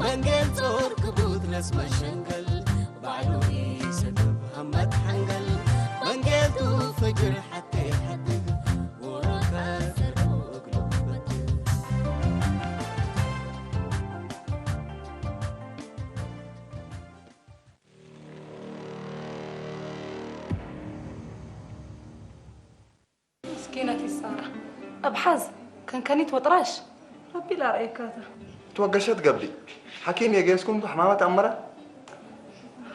መንጌል ጾር ክቡት ለስ መሸንገል ባዕሉ ይሰግብ ሃማት ሓንገል መንጌል ቱ ፍጅር ሓቴ ሓድግ ወሮካ ዘሮ እግሉ በትል مسكينة سارة. أبحث. كان كانت وطراش. ربي لا رأيكاتا. توقشت قبلي. حكيم يا جيسكم حمامة أمرا.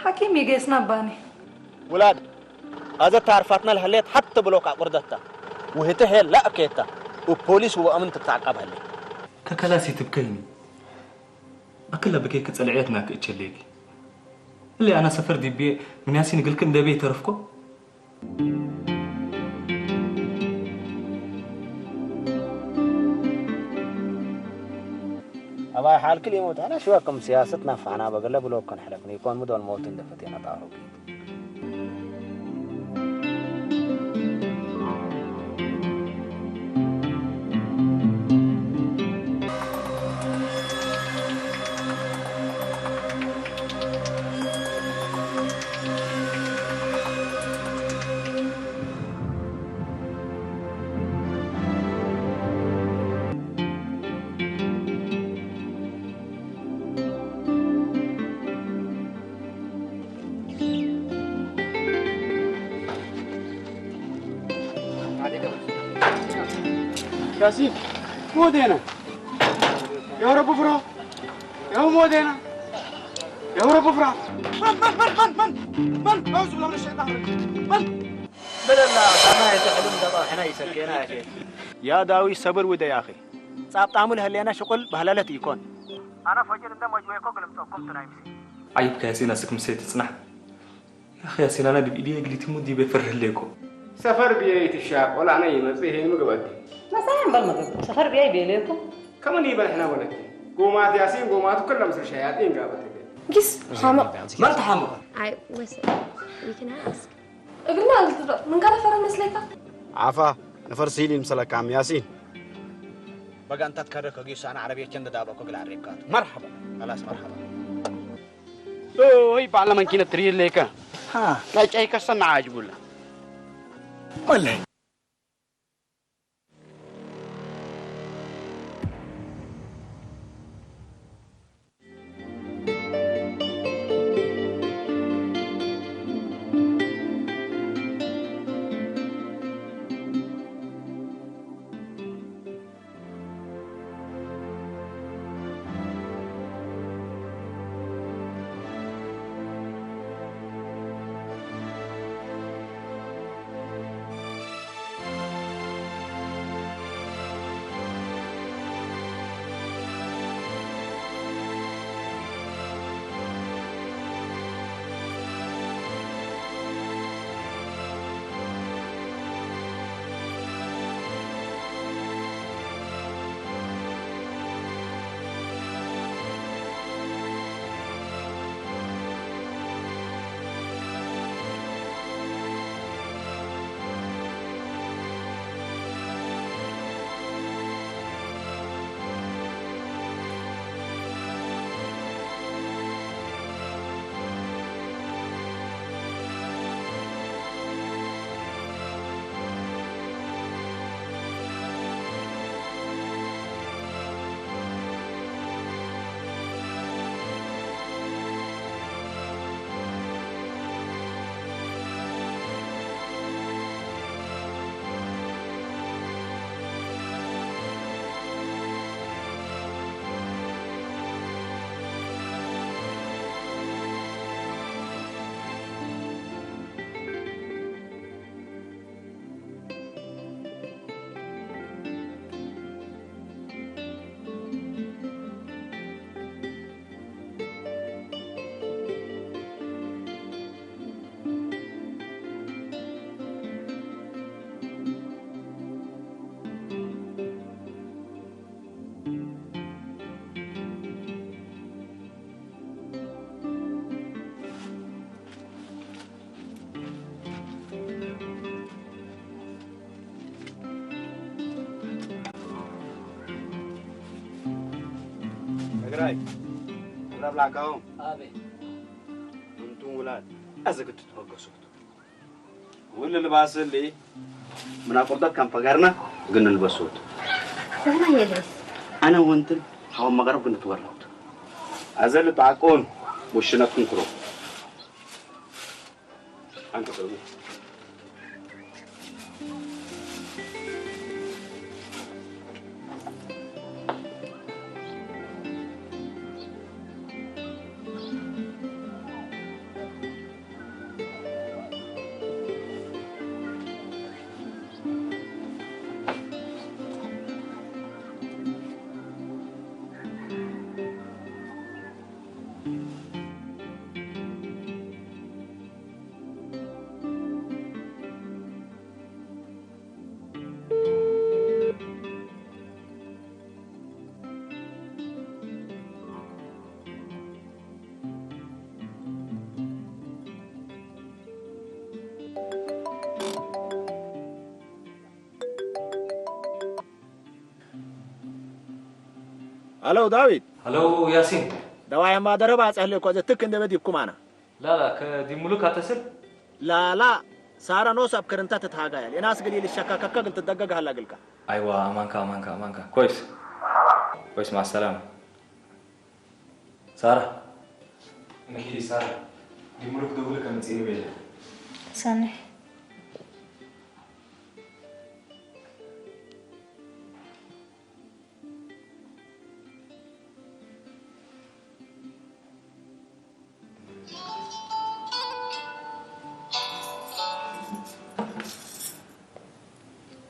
حكيم يا جيسنا باني. ውላድ ኣዘ ታርፋትና ለህሌት ሓቲ ብሎካ ቁርደታ ውህተ ሄል ላእኬታ ውፖሊስ ውኣምን ትብታዕቃብ ህሌት ከከላሲ ትብከይኒ ኣክለ ብኬክ ጸልዕየትና ክእቸለይኪ እሊ ኣና ሰፈር ዲቤ ምንያሲን ግልክ እንደቤ ይተርፍኮ ኣባይ ሓልክል ይሞት ኣና ሽወክም ሲያሰት ናፋና በገለ ብሎኮን ሕለፍን ይኮን ምዶል ሞት እንደፈቴና ጣሮቂ ياسين، مو دينا. يا رب افرح. يا مو دينا. يا رب افرح. من من من من من من؟ أعوذ بالله من الشيطان الرجيم. من؟ በለላ ሳና የተሕልም ተጣሕና ይሰኬና ያኬ ያ ዳዊ ሰብር ውደ ያኺ ጻብጣሙ ለህሌና ሽቁል ባህለለት ይኮን ኣነ ፈጅር እንደ መጅወይኮ ግልምጠኩም ትናይምሲ عيبك يا سينا سك مسيت تصنع يا أخي يا سينا أنا دي بإيدي قلت مودي بفرح ليكو ሰፈር ብየይ ትሻቆል ኣነ ይመጽእ ይሄን ምግበቲ መሳይ እምበር ምግብ ሰፈር ብየይ ቤለይኩም ከመን ይበልሕና ወለቲ ጎማት ያሲን ጎማቱ ክለ ምስል ሸያጢን ጋበትገ ጊስ ሓመቕ ما تحمق I listen. We can ask. እግርና ልትረቕ ምንካላ ፈረ መስለካ ዓፋ ነፈር ሲል ይምሰለካም ያሲን በጋንታት ከረ ከጊሱ ኣነ ዓረብየቸ እንደዳበኮ ግላ ሬብካቱ መርሐባ خلاص መርሐባ ሆይ ባለ መንኪነት ትርኢለይከ ላጫይ ከሰና ዓጅቡላ ولا ራይ፣ ራብ ላካው። ኣቤት። እንቱም ውላድ፣ ኣዘግት ትመገሱት። ውል ልባስሊ፣ ምና ቁርጠት ከም ፈገርና፣ ግን ልበሱት። ሰማይ የለስ። ኣነ ወንትን፣ ሓው መገረብ ግን ትወርድ። ኣዘል ጣቆን፣ ውሽነትኩም ክሮ። ኣንተ ሰው። هلو داوود. هلو ياسين. دوايا ما دربا أسأل لك وزتك إن بدي كمانا. لا لا، كدي ملوك أتصل. لا لا، سارة نوسب كرنتا تتهاجايا. الناس قليل الشكاكة قلت تدقق هلا قلك. أيوة، أمانك، أمانك، أمانك. كويس. كويس، مع السلامة. سارة. نحكي سارة. دي ملوك دولك أنا تسيني بيها. سامح.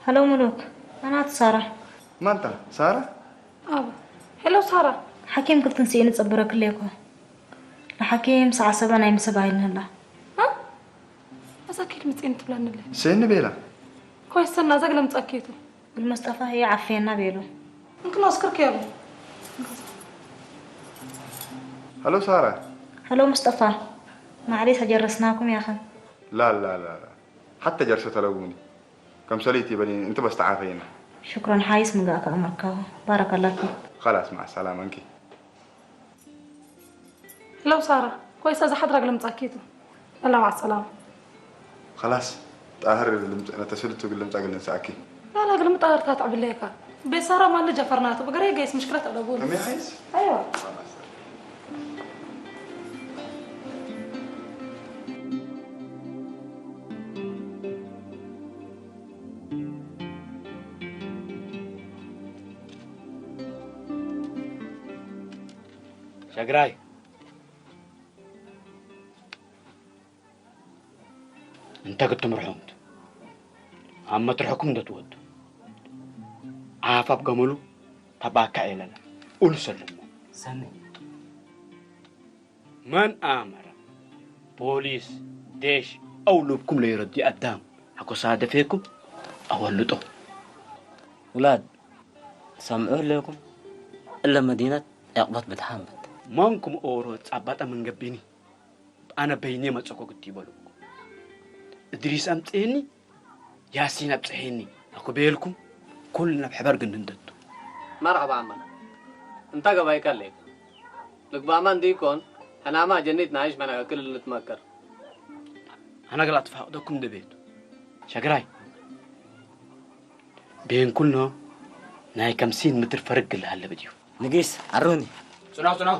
هلو ملوك، أنا سارة. ማንታ ሳራ? ኣዎ። ሄሎ ሳራ። ሓኪም ክትንስኢ ንጸብረክለይ እኮ። ንሓኪም ሰዓ ሰበ ናይ ምሰብ ኣይልንላ። እ? እዛ ኪድ ምጽእን ትብላንለ። ሰኒ ቤላ። ኮይ ሰና ዘግለ ምጻኬቱ። ብልመስጠፋ ህየ ዓፍየና ቤሉ። እንክኖ እስክርክ የሉ። هلو سارة. هلو مصطفى. معليش أجرسناكم يا أخي. لا لا لا لا. حتى جرسة تلووني. كم سليتي بني انت بس تعافينا. شكرا حايس من قاك أمرك. بارك الله فيك. خلاص مع السلامة انكي. لو سارة كويسة إذا حضرك لم تأكيدو. الله مع السلامة. خلاص. طاهر لم تسلتو لم تقل نساكي. لا لا لم طاهر تاتعب ليك. بسارة ما اللي جفرناته بقري قيس مشكلة على أبوه. كم يا حيس؟ أيوة. خلاص. ሸግራይ እንተ ክትምርሖም ኣብ መትርሕኩም እንደ ትወዱ ዓፋፍ ገመሉ ተባካ የለለ ኡሉ ሰለሞ ሰኒ መን ኣመረ ፖሊስ ዴሽ ኣው ልብኩም ለይረዲ ኣዳም ሓኮሳ ደፌኩም ኣወልጦ ውላድ ሰምዑ ኣለኩም እለ መዲነት ዕቕበት ብድሓንበት መንኩም ኦሮ ጻባጠ መንገቢኒ ኣነ በይኔ መጸኮ ግዲ ይበሉ እድሪስ ኣምጽሄኒ ያሲን ኣብጽሄኒ ኣኮ በየልኩም ኩሉ ናብ ሕበር ግን እንደቱ መርሐባ ኣማና እንታ ገባይካ ኣለይካ ልግባማ እንዲኮን ሕናማ ጀኒት ናይሽ መናከክል ንትመከር ኣነ ገላ ትፋቅደኩም ደቤቱ ሸግራይ ቤን ኩልኖ ናይ ከምሲን ምድር ፈርግ ልሃለብ ድዩ ንጊስ ኣሩኒ ጽናው ጽናው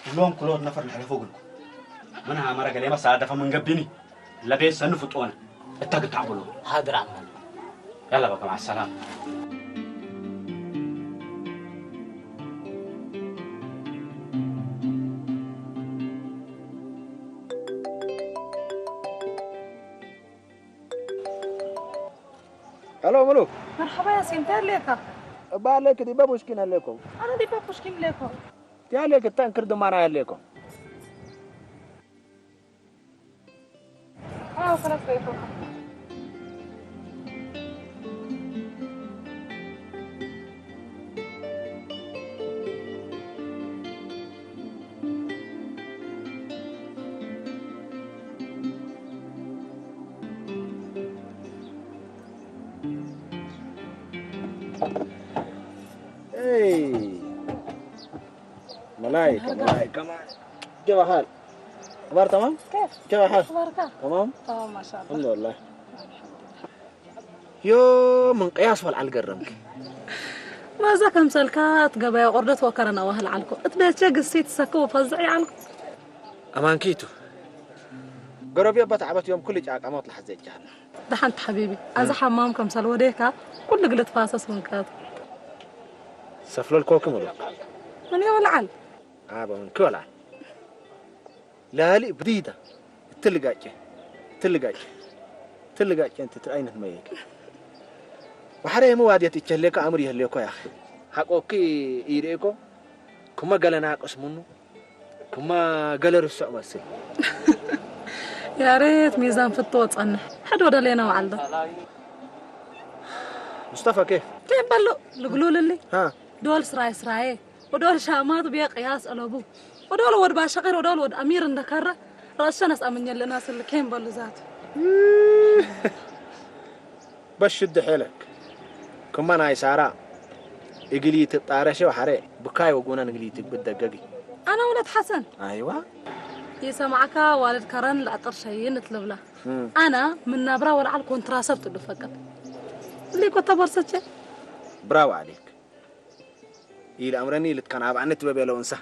ኩሎም ኩሎት ነፈር ንሕለፎ ግልኩ ምን ሃመረ ገሌማ ሳደፈ መንገቢኒ ለቤት ሰንፉ ጦነ እታ ግታዕብሎ ሃድር ኣመን يلا بقى مع السلامة هلو ملوك مرحبا يا سيم تاليكا بالك دي بابوشكين عليكم أنا دي بابوشكين ليكم تاليك التانكر دمانا عليكم آه خلاص بقيت أفكر. Hey. هاي كمان، هاي كمان. كيف حال؟ أخبار تمام؟ كيف؟ كيف حال؟ أخبارك؟ تمام؟ تمام، ما شاء الله. الحمد لله. يو، من قياس والعل قرمك. ما زكم سلكات قبايا قردة وكرنا وهل علكو. اتبيت شق السيت سكو فزعي علكو. أمان كيتو. قرب يبت عبت يوم كل جاك أموت لحظة جهنم. دحنت حبيبي، أزا حمام كم سلوى ديكا، كل قلت فاسس من كات. سفلو الكوكي ملوك. من يولع عن؟ آه، من كولع. لالی بدیدا. تلگاچه. تلگاچه. تلگاچه انت تر عینت مایک. وحره مو وادیت ይቸሌኮ ኣምር ይህሌኮ ያኺ። ሓቆኪ ኢሬኮ። ኩማ ገለ ናቅስ ምኑ። ኩማ ገለ ርሱዕ መስል። يا ريت ميزان ፍቶ ጸንሕ። ሕድ ወደ ሌና ወዓልዶ። مصطفى كيف؟ كيف بلو؟ ልግሉልሊ። ها. ዶል ስራይ ስራዬ። ወዶል ሻማት ብየ ቅያስ እለቡ። ወዶል ወድ ባሸቂር ወዶል ወድ ኣሚር እንደከረ ረእሸን ኣስኣምኘልና ስልኬን በሉ ዛቱ። በሽድ ሔለክ ክመ ናይ ሳራ እግሊ ትጣረሸ ወሐረ ብካይ ወጉነን እግሊ ትግብት ደገጊ። ኣነ ወለት ሐሰን። ኣይዋ። የሰማዕካ ዋልድ ከረን ለኣጥር ሸይን እትልብላ። እም። ኣነ ምን ናብራ ወልዓል ኮንትራሰፕት እሉ ፈቅድ። እሊ ኮታ በርሰቼ። ብራቮ ዓሊክ። ኢለ ኣምረኒ ኢልትካን ኣብ ኣነት በቤለው እንሳ።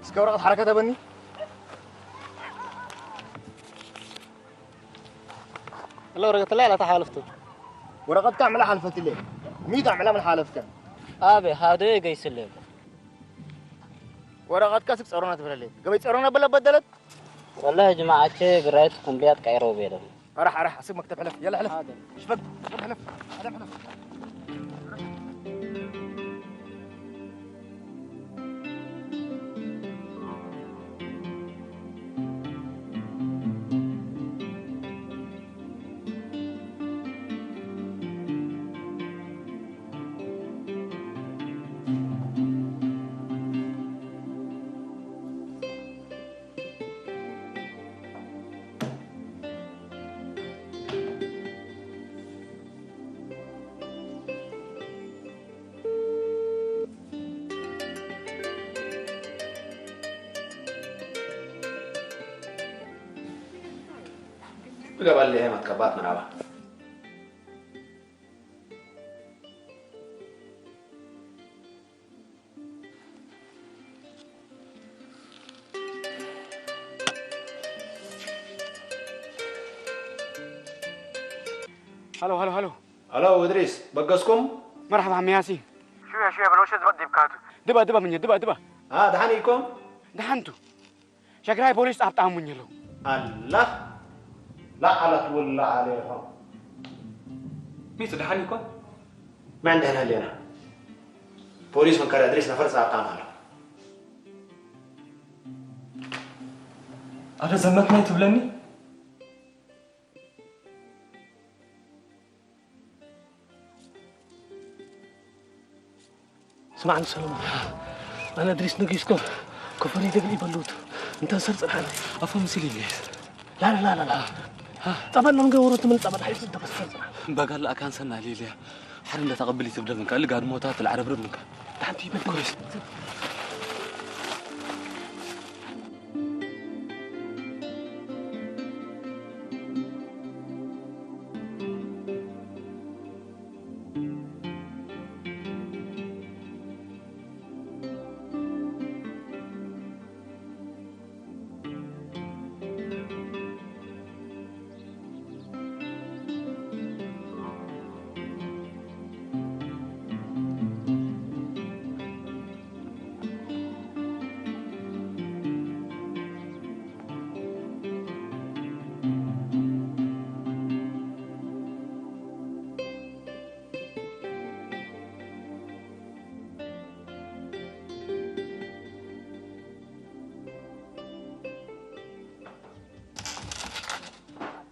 እስከ ወረቐት ሓረከት ኣበኒ። الله ورقة الله لا تحالفته. ورقتك عملها حلفتلي. ميت عملها من حالفتك. أبي هذا جاي يسلم. ورقتك سك صارونا تبرلي. قبل صارونا بلا بدلت. والله يا جماعة شيء قريت كمبيات كايرو بيدهم. راح راح أسيب مكتب حلف. يلا حلف. حاضر. شفت؟ حلف. حلف حلف. እገባለሁ። ይሄ ማትቀባት ምናባ። ሃሎ፣ ሃሎ፣ ሃሎ። ሃሎ፣ እድሪስ፣ በገስኩም? መርሓባ፣ ዓሚ ያሲን። ሽያ፣ ሽያ፣ ብሎ ሸት በዲብ ካቱ። ድባ፣ ድባ፣ ምኘ፣ ድባ፣ ድባ። አ፣ ደሓን ኢልኩም? ደሓንቱ። ሸግራይ ፖሊስ ጣብጣ ኣሙኝ ኣለዉ። ኣላህ፣ ላዓለት ውላ ዓለይኹም። ሚስ፣ ደሓን ኢልኩም? መን ደህና ኣለና? ፖሊስ መንከር እድሪስ ነፈር ጻብጣም ኣሎ። ኣደ ዘመትናይ ትብለኒ? ስማዕኒ ሰለሞን፣ ኣነ እድሪስ ነጊስኮ ኮፈሪ ደብል ይበሉት እንተንሰር ጽንሓኒ። ኣፎ ምስል ይብልስ። ላላ ላላ ላ ጸበል ነው እንገ ወሮት ምን ጸበል ሀይል ደበሰር ጽንሓኒ። በጋላ ኣካንሰና ሊልያ ሓደ እንዳተቐብል ይትብደ ምንካ ልጋድ ሞታት ልዓረብርብ ምንካ። ዳንቲ ይበል ኮይስ።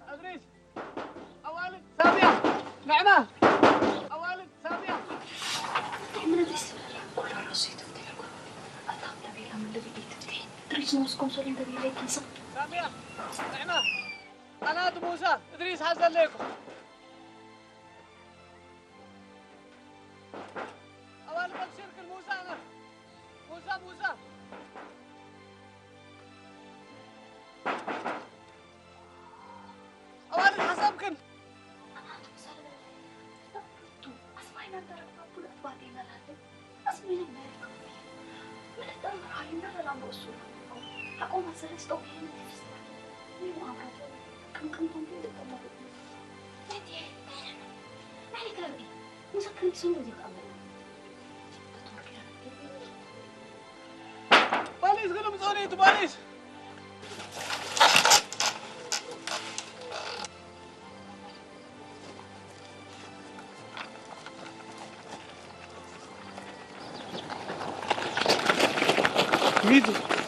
ኣድሪስ! ኣዋልድ ሳብያ! ንዕማ! ኣዋልድ ሳብያ! እንታይ ምነግርሽ? ኩሉ ራሱ ይትፍትሕ እኮ። ኣታ ክለብ የላ ምን ልብል ይትፍትሕ። ድሪስ ንውስኩም ሰሉ እንደ ቤላ ይትንስቕ። ሳብያ! ንዕማ! ኣናት ሙሳ! እድሪስ ሓዘለይኩም! ኣዋልድ ኣብሽርክን ሙሳ ኣና! ሙሳ፣ ሙሳ! ኣዋልድ ሓሳብክን! ኣናቱ ሰለበ! ኣስማይና እንተረኽባ ብሉእ ባዴና ላለ! ኣስሚና መሬት ክብሉ! ምልጥ መርሃዩ እናበላ በእሱ! ሓቆማ ሰለስተ ወገን ተፊስና! ወይ መኣምራቶ! ቅምቅምቶም ግን ደቀመሩ! ነቲ! ናዕሊ ክረብኢ! ሙሳ ክሪክ ስሙ ዘይቀመጥ! ፖሊስ ግልምጾኒ እቲ ፖሊስ! ሚቱ፣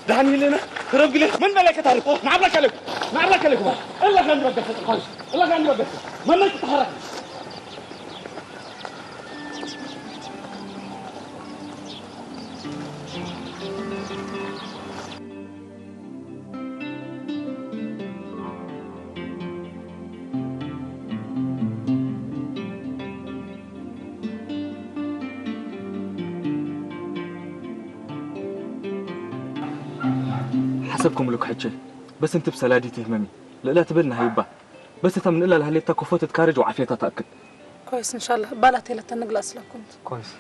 ደሓን ኢለና፣ ክረብ ግለ። መን በላይ ከታርቅ? ናብራ ከለኩ፣ ናብራ ከለኩ። እላ ከንዲ በገሰ፣ እላ ከንዲ በገሰ። መን መን ትተሃረክ? ሓሰብኩምሉ ክሕቸ፣ በስንትብ ሰላዲት ይህመሚ፣ ልእላ ትበል ንሃይባ፣ በስታ ምን እላ ለሃሌታ ኮፎት ትካረጅ ወዓፍየታ ታእክል። ኮይስ፣ እንሻላ፣ ባላት የለተን ንግላጽ ስለኩምት። ኮይስ።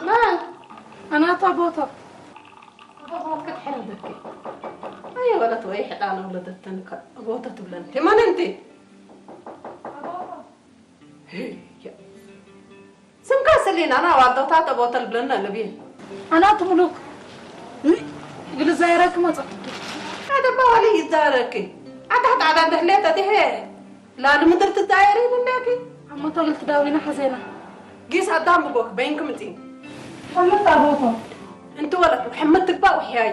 ማን? ኣናታ ቦታ። ኣቦ ክትሕረደኪ። ኣይ ወለት ወይ ሕዳነ ወለደተን ከ-፣ ኣቦ ትብለን። ማን እንቲ? ኣቦ። ህያ። ስምካ ስሊና ና ዋልዶታት ኣቦ ተልብለና ልብየ። ኣናቱ ምሉክ። ግልዛይራክ መጻ። ኣደባ ዋሊ ይዛረኪ። ኣታ ጣዳ ደህለተ ደሄ። ላል ምድር ትዛየሪ ምንዳኪ? ኣሞ ተብል ትዳዊና ሓዜና። ጊስ ኣዳም ብጎክ በይንክ ምጺ። ሓመት ኣቦቶ። እንት ወለት ሕምት ትግባ ውሕያይ።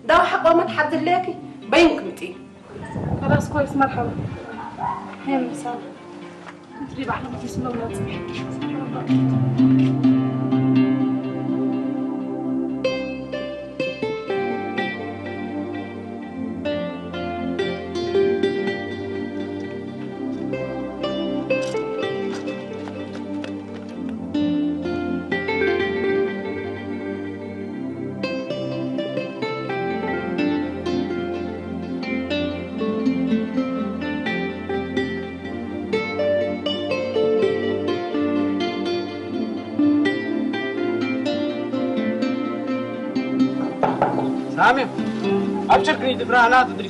ዳው ሓቆመት ሓድለኪ በይንክ ምጺ። ከላስ ኮይስ መርሓባ። ሄም ምሳል። እንት ዲ ባሕና ምትስለው ናጽ። ኣሜን። ኣብሽር ክኒ ድፍራ ናት ድሪ።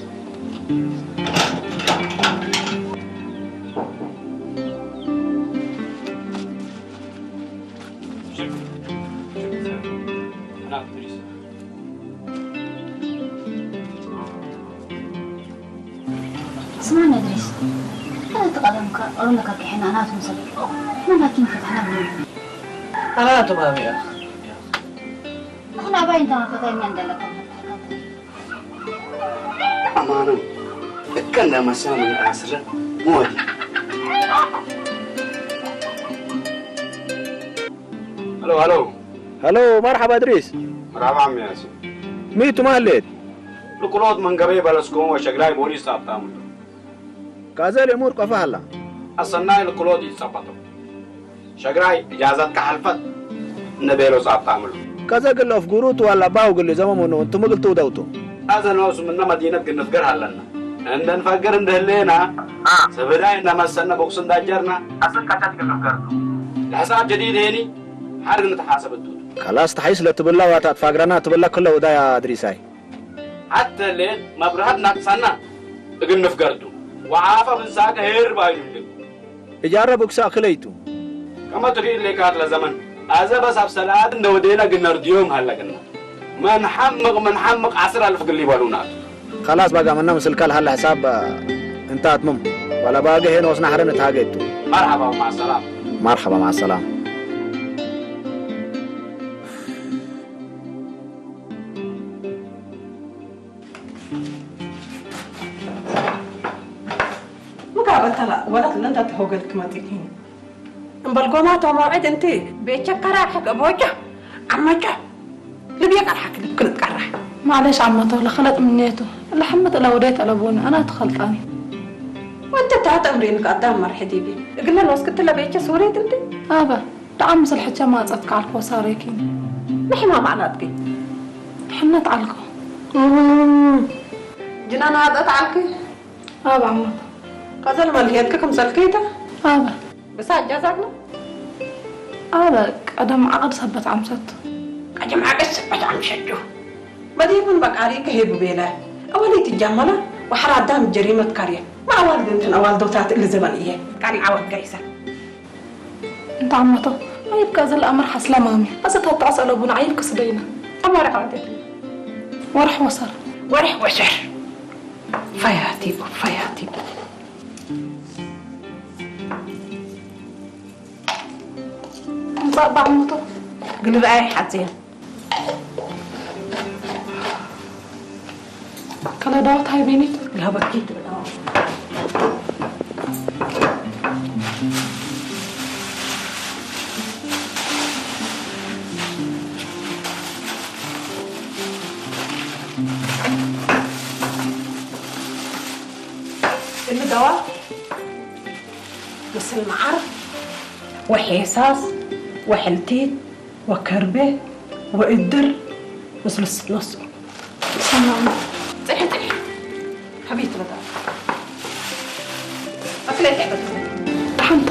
ናት ድሪ። ስማዕኒ እድሪስ፣ እቲ ቀደምካ ኦሮሞ ከኪሕና ናቱ ምሰል መናኪን ፈትሕና ብሎ። ኣናቱ ማሚያ ንሕና ኣባይ እንተማፈታይና እንደለካ ኣማኑ እከ እንዳመሳ ምን ኣስረ ሞት ሄሎ ሄሎ ሄሎ፣ መርሓባ እድሪስ። መርሓባ ዓሚ ያሲን። ሚቱ ማሌት። ልኩሎት መንገበይ በለስኩም ወሸግራይ ቦሊስ ጣብጣሙ። ካዘል የሙር ቀፋ ሃላ። ኣሰናይ ልኩሎት ይጸበቶ። ሸግራይ እጃዘት ከሓልፈት ንቤሎ ጻብጣምሉ። ከዘግል ኦፍ ጉሩት ዋላ ባው ግል ዘመሙኑ እንትምግል ትውደውቱ። ኣዘ ነውሱ ምነ መዲነት ግንፍገር ኣለና። እንደንፈግር እንደህሌና ሰብዳይ እናመሰነ ቦክስ እንዳጀርና ኣስን ካቻት ግንፍገርቱ። ለሕሳብ ጀዲድ ሄኒ ሓርግ ንተሓሰበቱ። ከላስ ተሓይስ ለትብላ ዋታት ፋግራና ትብላ ክለ ውዳያ እድሪሳይ። ሓተ ሌት መብርሃት ናቅሳና እግንፍገርቱ። ወዓፈ ብንሳቀ ሄር ባይሉ ልብ እጃረ ብክሳእ ክለይቱ። ከመ ትርኢ ሌካት ለዘመን ኣዘ በሳብ ሰላት እንደ ወዴና ግነር ድዮም ሃለቅና። መንሓምቕ መንሓምቕ ዓስር ኣልፍ ግሊ ይበሉና። ከላስ ባጋ መና ምስልካ ለሃለ ሕሳብ እንታ ኣትምም ዋላ ባጋ ሄን ወስና ሕረን እትሃገቱ። መርሓባ ወመዓ ሰላም። መርሓባ መዓ ሰላም። ምጋበተላ ወላት ለንዳ ተሆገል ክመጢኪ እምበል ጎማቶ መውዒድ እንቲ ቤቸከራ ሕገ ቦጃ ዓመጃ ልብየ ቀርሓ ክልብ ክንጥቀራ معلش عمته لخلط منيته لحمة الأوديت ألبوني أنا تخلطاني ወንተ ታተ እምሪን ቀዳም መርሕዲቢ እግለን ወስክትለ ቤቸ ሶሬት እንዲ أبا دعم مثل حجة ما أتتك على الكوساريكي ንሕና ማዕላትኪ حنت علكو ጅናና ኣጠት ዓልኪ أبا عمته ቀዘል መልሄትኪ ክምሰልከይተ أبا ብሳጃ ዛግና أبا ቀደም ዓቕድ ሰበት ዓምሰቱ። ቀደም ዓቕድ ሰበት ዓምሰቱ። መዲብን በቃሪ ከሄቡ ቤለ። ኣወለይ ትጃመላ ወሓራ ኣዳም ጀሪመት ካርየ። ማእዋል ድንትን ኣዋልዶታት እሊ ዘበን እየ። ቃል ዓወት ገይሰ። እንተ ዓመቶ ኣይብቃ ዝለኣምር ሓስላ ማሚ። ኣሰታት ተዓሰለ ቡን ዓይብ ክስደይና። ኣማረ ዓወት። ወርሕ ወሰር። ወርሕ ወሰር። ፈያቲ ፈያቲ። እንጻእ ባዕሞቶ ግልብኣይ ሓጽየ ከለዳውት ሃይቤኒት ግሃበኪ እሊ ደዋ ምስል መዓር ወሔሳስ ወሕልቲት ወከርቤ ወእድር ምስልስ ነሱ ሰላም ጽሒ ጽሒ ከመይ ትበጣ ኣክለይ ትዕበጥ ሓንታ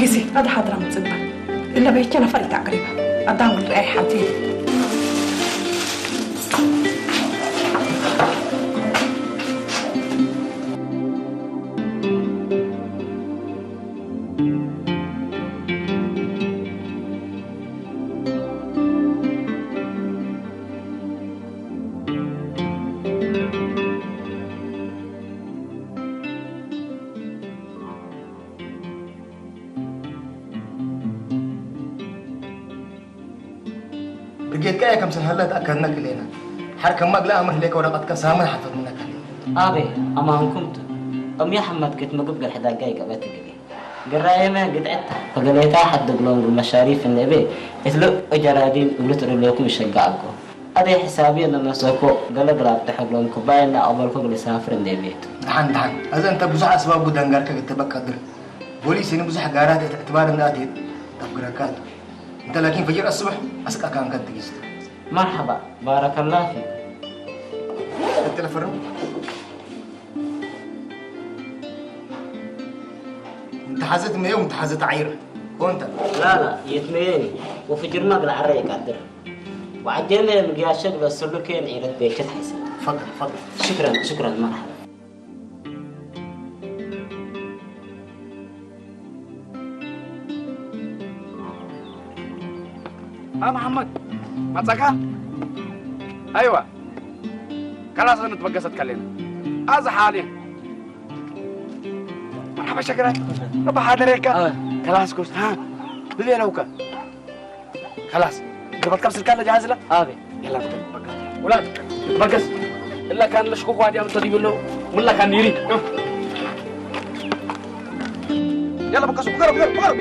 ግዜ ኣድሓድራ ምጽባይ እለ በይቸ ነፈር ኢታ ቅሪባ ኣዳም ርኣይ ሓንቲ ብጌትካ እየ ከም ሰልሃላ ተኣከርና ክሌና ሓር ከማ ግላ ኣምር ህሌከ ወረቐትካ ሳምን ሓፈት ምነካ ኣበይ ኣማንኩም ቱ እምያ ሓመት ክትምግብ ገርሐ ዳጋ ይቀበት ግሊ ገራየመ ግድዕታ ፈገሌታ ሓድግሎም መሻሪፍ እንእቤ እትልእ ጀራዲን እብሉ ትርሌኩም ይሸጋዕጎ ኣደይ ሕሳብየ ለመሰኮ ገለ ግላብ ተሐግሎም ኩባየ እናቀበልኩ ግልሳፍር እንደ ቤቱ። ደሓን ደሓን፣ እዚ እንተ ብዙሕ ኣስባብ ጉዳይ ጋር ከግተበቅ ቀድር። ቦሊስ ይን ብዙሕ ጋራት እትዕትባር እንዳኣትየት ጠፍግረካ። እንተ ላኪን ፈጅር ኣስብሕ ኣስቃካ እንከ ትጊስት። መርሐባ ባረከላ ፊ። እትለፈርም እንተ ሓዘት መየው እንተ ሓዘት ዓይር ኮንተ። ላላ የትመየኒ ወፍጅርማ ግልዓረ የቃድር። وعجل مقياشك بس سلوكين عيلة بيشت حيسن. تفضل، تفضل. شكرًا، شكرًا، مرحبا. ها محمد، መጻካ? ኣይዋ፣ ከላስ ንትበገሰት ከለና። ኣዚ ሓልየ። መርሓባ ሸግራይ። ረባ ሓደረካ። ከላስ ኮስ፣ ሃ? ብቤለውካ። ከላስ። ገባትካ ስልካ ለጃሃዝላ? ኣቤ። የላ፣ በገስ። ውላድ፣ በገስ። እላ ካን ለሽኮ ኳዲያ ምተዲብሎ። ሙላ ካን ይሪ። የላ፣ በገስ፣ ብገረብ፣ ብገረብ፣ ብገረብ።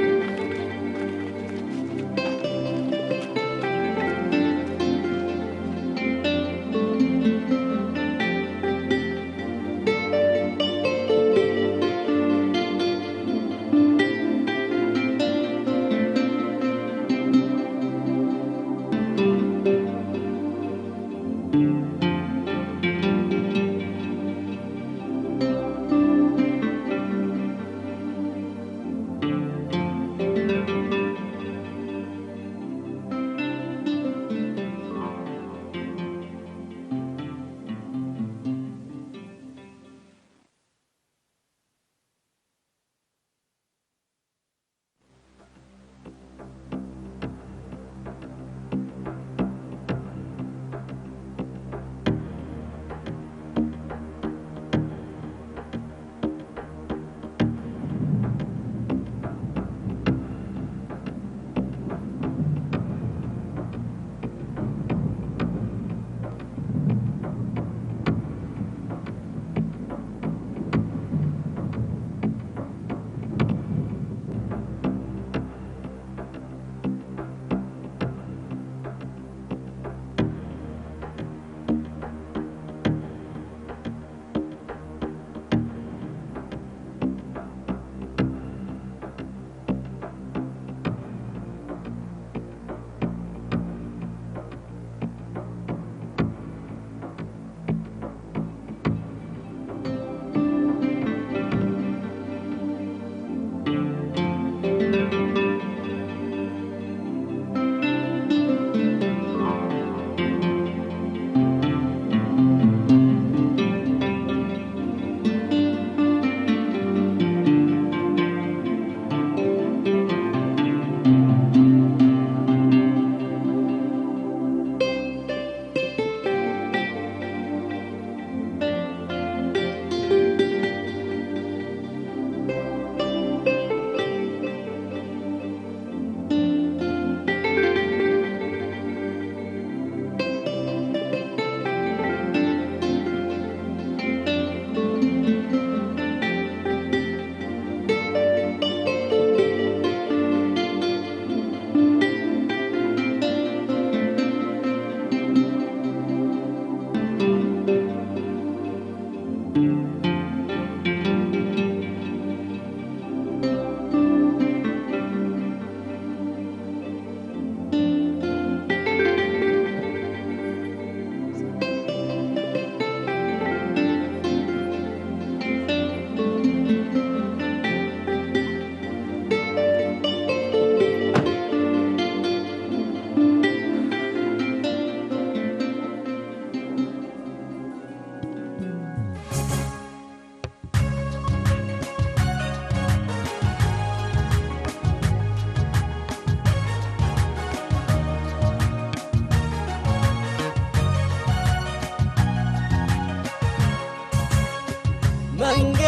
መንጌ፣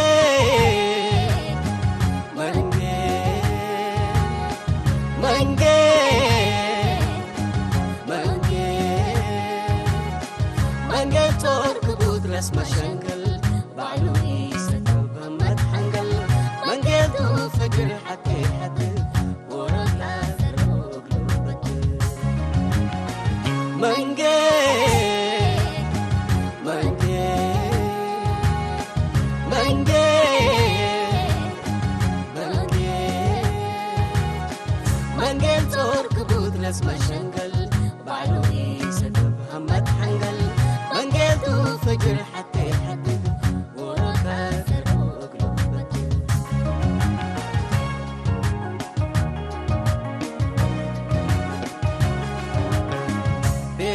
መንጌ፣ መንጌ፣ መንጌ፣ መንጌ ጾር ክቡት ለስመ ሸንገል ባዕሉ ይሰተብ መትሓንገል መንጌ ቱ ፈጅር ሓቂ ሓቂ ወረላ ዘረወ ግሉበት መንጌ መንጌ መንጌ መንጌ መንጌ ጾር ክቡት ለስመ ሸንገል ባዕሉ ይሰተብ ሃመት ሓንገል መንጌ ቱ ፈጅር ሓቂ ሓቂ ወረላ ዘረወ ግሉበት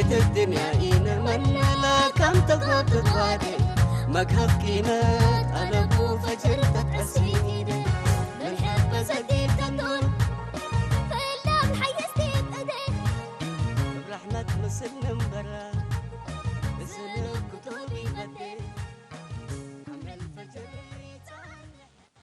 ትድንያ ኢነ መንላ ከም ተጎብት ባዴ መግሃፍ ኪነት ኣለቡ ፈጅር ተቀሲኒ